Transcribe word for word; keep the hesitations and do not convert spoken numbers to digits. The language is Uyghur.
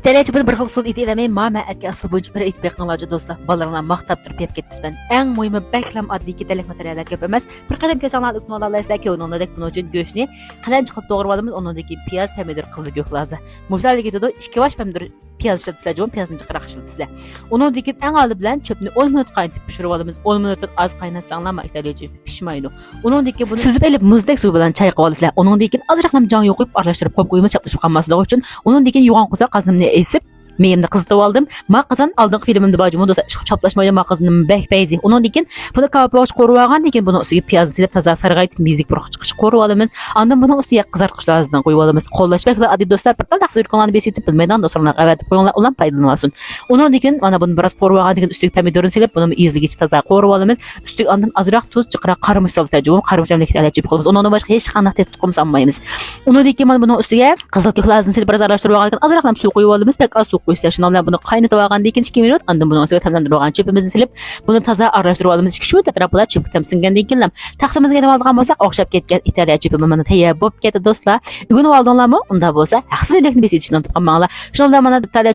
تەلەيچى بۇنى بىر خىل ئۇسۇلدا ئېتىۋەرمەي، ما مەن ئەتكەن ئۇسۇل بويىچە بىر ئېتىپ بېقىڭلارچۇ دوستلار. بالىلىرىڭلار ماختاپ تۇرۇپ يەپ كەتمىسىمەن. ئەڭ مۇھىمى بەكلەم ئاددىيكى تەلەك ماتېرىياللار كۆپ ئەمەس. بىر قېتىم كۆرسەڭلار ئۆكۈنۈۋالالايسىلەر، كۆڭلۈڭلار بۇنىڭ ئۈچۈن گۆشنى قەلەمچە قىلىپ توغرىۋالىمىز. ئۇنىڭدىن كېيىن پىياز، پەمىدۇر، قىزىل كۆك لازا. مۇشۇلارنى كېتىدۇ، ئىككى باش پەمىدۇر پىياز ئىشلىتىسىلەر، جۇمۇ پىيازنى جىقراق ئىشلىتىسىلەر. ئۇنىڭدىن كېيىن ئەڭ ئالدى بىلەن چۆپنى ئون مىنۇت قاينىتىپ پىشۇرۇۋالىمىز. ئون مىنۇتتىن ئاز قايناتساڭلار ما ئىتالىيچە پىشمايدۇ. ئۇنىڭدىن كېيىن بۇنى سۈزۈپ ئېلىپ، مۇزدەك سۇ بىلەن چايقىۋالىسىلەر. ئۇنىڭدىن كېيىن ئازراقلا جاڭ يۇقۇپ ئارىلاشتۇرۇپ قويۇپ قويىمىز، چاپلىشىپ قالماسلىقى ئۈچۈن. ئۇنىڭدىن كېيىن يوغان قورساق قازىنىمنى ئېسىپ، مېيىمنى قىزىتىپ ئالدىم. ما قازان ئالدىنقى فىلىمىمدا بار جۇمۇ دوستلار، ئىشقىپ چاپلاشمايدۇ، ما قازىنىم بەك پەيزى. ئۇنىڭدىن كېيىن بۇنى كاۋاپ بوغاچ قورۇۋالغاندىن كېيىن بۇنىڭ ئۈستىگە پىيازنى سېلىپ تازا سارغايتىپ مېزىلىك بىر قىچقىچە قورۇۋالىمىز. ئاندىن بۇنىڭ ئۈستىگە قىزارتقۇچ لازىدىن قويۇۋالىمىز. قوللاش بەكلا ئاددىي دوستلار، بىر تال تەخسە يۈرىكىڭلارنى بېسىۋېتىپ بىلمەيدىغان دوستلارنىڭ ئەۋەتىپ قويۇڭلار، ئۇلار پايدىلىنىۋالسۇن. ئۇنىڭدىن كېيىن مانا بۇنى بىراز قورۇۋالغاندىن كېيىن ئۈستىگە پەمىدۇرنى سېلىپ بۇنىمۇ ئېزىلگىچە تازا قورۇۋالىمىز. ئۈستىگە ئاندىن ئازراق تۇز، جىقراق قارىمۇچ سالىسىلەر جۇمۇ، قارىمۇچ ئەملىك تەلەچ يېپىپ قويىمىز. ئۇنىڭدىن باشقا ھېچقانداق تېتىتقۇمىز ئالمايمىز. ئۇنىڭدىن كېيىن مانا بۇنىڭ ئۈستىگە قىزىل كۆك لازىنى سېلىپ بىراز ئارىلاشتۇرۇپ ئالغاندىن كېيىن ئازراقلا سۇ قويۇۋالىمىز، بەك ئاز سۇ قويىسىلەر. شۇنىڭ بىلەن بۇنى قاينىتىۋالغاندىن كېيىن ئىككى مىنۇت، ئاندىن بۇنىڭ ئۈستىگە تەملەندۈرۈپ ئالغان چۆپىمىزنى سېلىپ بۇنى تازا ئارىلاشتۇرۇپ ئالىمىز. ئىككى ئۈچ مىنۇت ئەتراپىدا چۆپكە تەمسىنگەندىن كېيىن تەخسىمىزگە ئېلىۋالىدىغان بولساق ئوخشاپ كەتكەن ئىتالىيە چۆپىمىز مانا تەييار بولۇپ كەتتى دوستلار. ئۆگىنىۋالدىڭلارمۇ؟ ئۇنداق بولسا ھەقسىز يۈرەكنى بېسىۋېتىشنى ئۇنتۇپ قالماڭلار. شۇنىڭ بىلەن مانا ئىتالىيە